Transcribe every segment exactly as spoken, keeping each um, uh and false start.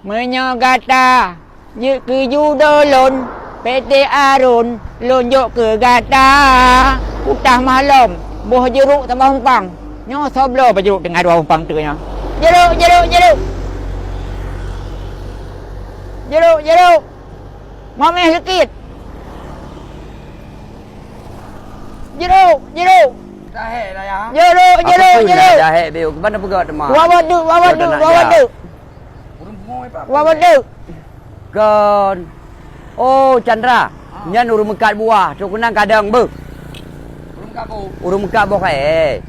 Meunyoe gata jeuet keu judo lôn, P T Arun, lôn jok keu gata. Kutah mahlom, boh jeuruk saboh umpang. Nyoe soe bloe bak jeuruk teungoh dua umpang teuk nyoe. Jeuruk, jeuruk, jeuruk. Jeuruk, jeuruk. Mameh leukit. Jeuruk, jeuruk. Jahek lah ya. Jeuruk, jeuruk, jeuruk. Jahek biu. Keuban peugah teuma. Wawa duk, wawa duk, wawa duk. Ureueng pungo ipa? Wa beutôi. Kon. Oh, Chandra. Ah. Nyan ureueng meukat buah, tu keunong kadang beuh. Ureueng meukat boh. Ureueng meukat boh kayèe.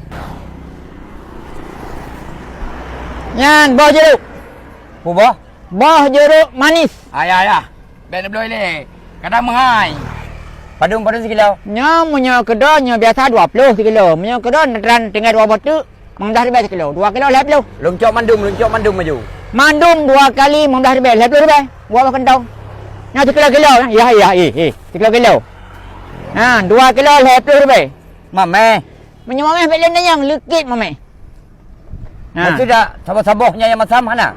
Nyan boh jeuruk. Peue boh? Boh jeuruk manis. Ayah, ayah. Bèk neubloe lé. Kadang meuhai. Padum, padum sikilo? Nyoe meunyoe keudroe nyoe biasa dua ploh sikilo. Meunyoe keudroe neutran tinggai dua boh teuk. Limong blah ribèe sikilo, dua kilo lhèe ploh. Lôn cok mandum, lôn cok mandum laju. Mandum dua kali limong blah ribèe, lhèe ploh ribèe. Dua boh kantong. Nyoe sikilo-kilo, yah, yah, ih, ih, sikilo-kilo. Ha, dua kilo lhèe ploh ribèe. Mamèh. Meunyoe mamèh bèk lôn tanyong, leukit mamèh. Ha. Maksud dak saboh-saboh nyan nyang masam hana?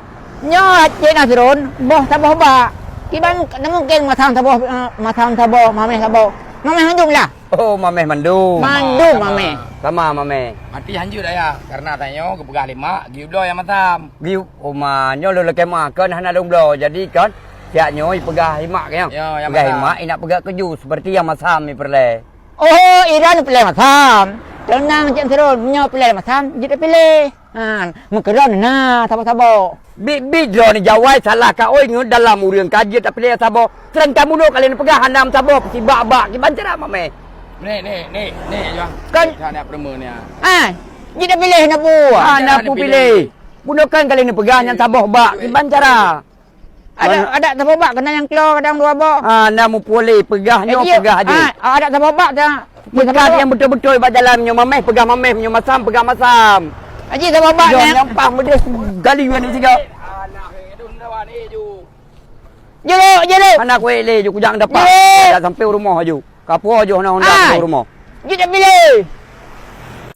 Nyoe cit na sidroe, boh saboh bak. Kiban na mungken masam saboh, eh, masam saboh, mamèh saboh. Mamèh mandum lah. Oh, mamèh mandum. Mandum, sama, mamèh. Sama, mamèh. Mati hanjeuet ayah, karena tanyoe geupeugah lé mak, geuyue bloe nyang masam. Geuyue, oh ma, nyoe lôn lakèe mak, kon hana lôn bloe. Jadi kon, siat nyoe ipeugah lé mak nyoe. Ya, nyang masam. Peugah lé mak, inak peugah keujeuet seperti nyang masam ipeureulèe. Oh, iran peureulèe masam. Teunang cit sidroe, meunyoe peureulèe masam, jeuet tapiléh. Ha, meukeurong na saboh-saboh. Bit-bit droeneuh jawai salah kaôi ngon dalam ureueng ka jeuet tapiléh saboh. Seurang kamoe ka lheueh neupeugah hana meusaboh, sibak-bak, kiban cara mamèh. Nek, nek, nek, nek, Juang. Kan? Nek, nek, peureumeun ni, ah. Ah, jeuet tapiléh na peue. Hana peue piléh. Bunoe kan ka lheueh neupeugah nyan saboh bak, kiban cara. Adak, adak saboh bak keunan nyang klo kadang dua boh. Ah, na meupuléh, peugah nyoe, peugah jih. Ah, adak saboh bak dah. Meukat nyang beutôi-beutôi bak jalan nyoe mamèh, peugah mamèh, nyoe masam, peugah masam. Haji saboh bak nyan. Nyang pah meudeh gali ngon siga. Jeruk, jeruk. Hana kuék lé, ju kujak dapat. Jeruk. Dak sampai u rumoh aju. Kapoe aju hana honda u rumoh. Jeuet tapiléh.